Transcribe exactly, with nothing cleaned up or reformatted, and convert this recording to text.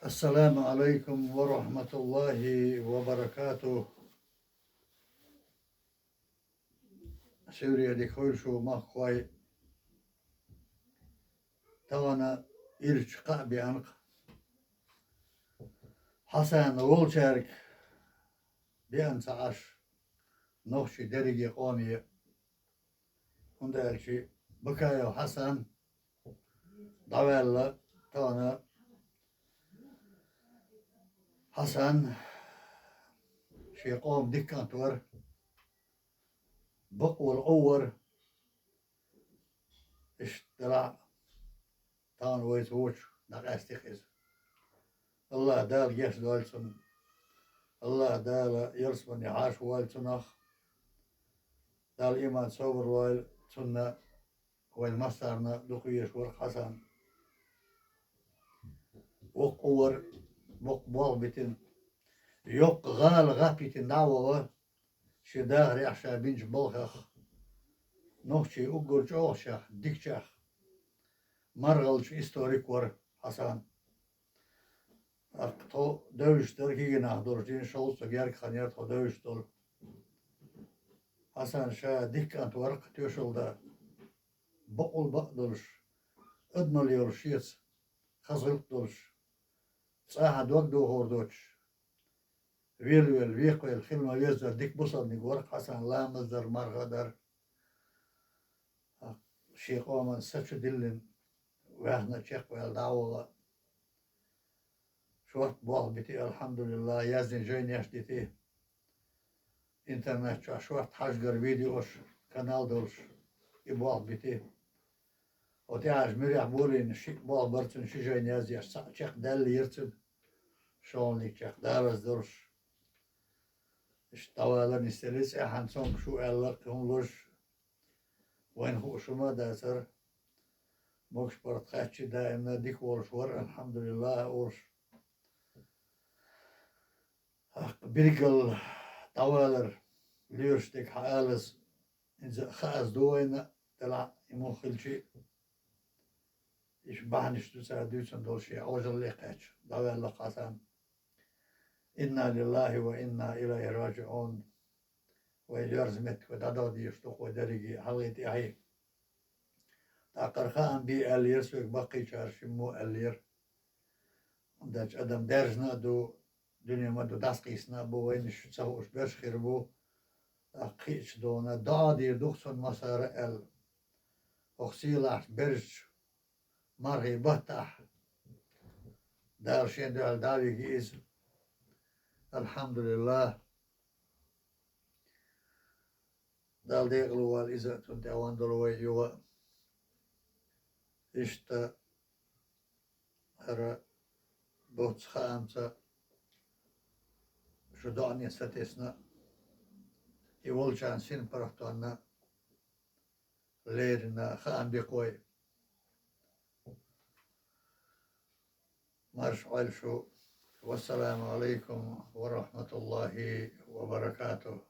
السلام عليكم ورحمة الله وبركاته. Суьйре дика хуьлда шун, махкахой. Тахана ирча кхаъ беана-кх. Хьасан волчаьрга беана ца Ӏаш нохчий дерриге къоме. ХӀунда аьлча Бакаев Хьасан дӀаваьлла, тахана Хьасан шен къоман дика кӀант вар, бакъволу Ӏу вар, иштта делахь а тахана вайца вочу дӀакъаьстира иза. АллахӀ Дала гечдойла цунна. АллахӀ Дала ялсамане хьаша войла цунах. Дала иман, собар лойла цунна, вайн массарна дукха везаш вара Хьасан. Воккха вара, воккха болх битина, йоккха гӀала гӀап йитина дӀа а вала, шен дахарехь ша бинчу балхах, нохчийн уггар чӀогӀачех, дикачех, мархаллачу историк вара Хьасан. ТӀаккха тхо девзаш дара кегий нах долуш, дийнна шовзткъа гергга хан яра тхо девзаш долу. Хьасан ша дика кӀант вара-кх, тоьшалла дан, бакъволу бакъ долуш, адамалла йолуш, шеца хаза гӀиллакх долуш, цкъа а дог дохор доцуш, велавелла, векхавелла хила ма-веззара дика бусалбаниг вара-кх Хьасан, ламаз дар, марха дар. Шен къоман са чу диллина, ваьхна чекхваьлла дӀа а вала, шортта болх бити, алхьамдулиллахӀ, яздина жайнеш дити. Интернет чохь шортта хьажгара видеош, канал долуш, и болх бити. Оцу тӀаьхьа муьрехь болийна шиъ болх бара цуьнан, ши жайна язъеш, цхьаъ чекхдаьллера цуьнан, шолгӀаниг чекх, Дала раза долуш. Иштта дӀавалар нисделира, цӀеххьана цомгуш ву аьлла кхин хӀума луш, вайна хууш хӀума а дацара. Могуш-паргӀат кхаьччи, даимна дика волуш вара, алхьамдулиллахӀ, олуш. ТӀаккха билггал дӀавалар лоьраш дерг хьан алаза, иза хааза ду вайна, делахь а и муха хилчи, иштта бахьанаш ду цара дуьйцун долу, шен Ӏожалле кхаьчча дӀаваьлла Хьасан. Инна лиллахӀи ва инна илайхӀи раджиӀун. Вай йоьрзу меттиг, вай дӀадала дезаш ду-кх вай дерриге хьалхе тӀаьхье. ТӀаккха хаам бе аьллера соьга баккхийчара, шиммо аьллера. ХӀунда аьлча адам даьржина а ду, дуьне ма ду, дӀасакхийсина а бу, вайна шу ца хууш берш хир бу. ТӀаккха кхиъчу дона доӀа дийр ду-кх цунна массара а аьлла. ХӀокху сийлахьчу берзачу мархийн баттахь Дала шен дуьхьал дӀа а виги иза. АлхьамдулиллахӀ. Дала декъала войла иза а, цунна тӀе ван долу вай юха а. Иштта хӀара боццу хаамца шу доӀане сатесна, и волчарна синпаргӀатонна леррина хаам бекхой. Марша Ӏойла шу. Вассаламу Ӏалайкум ва рахьматуллахӀи ва баракатухӀ.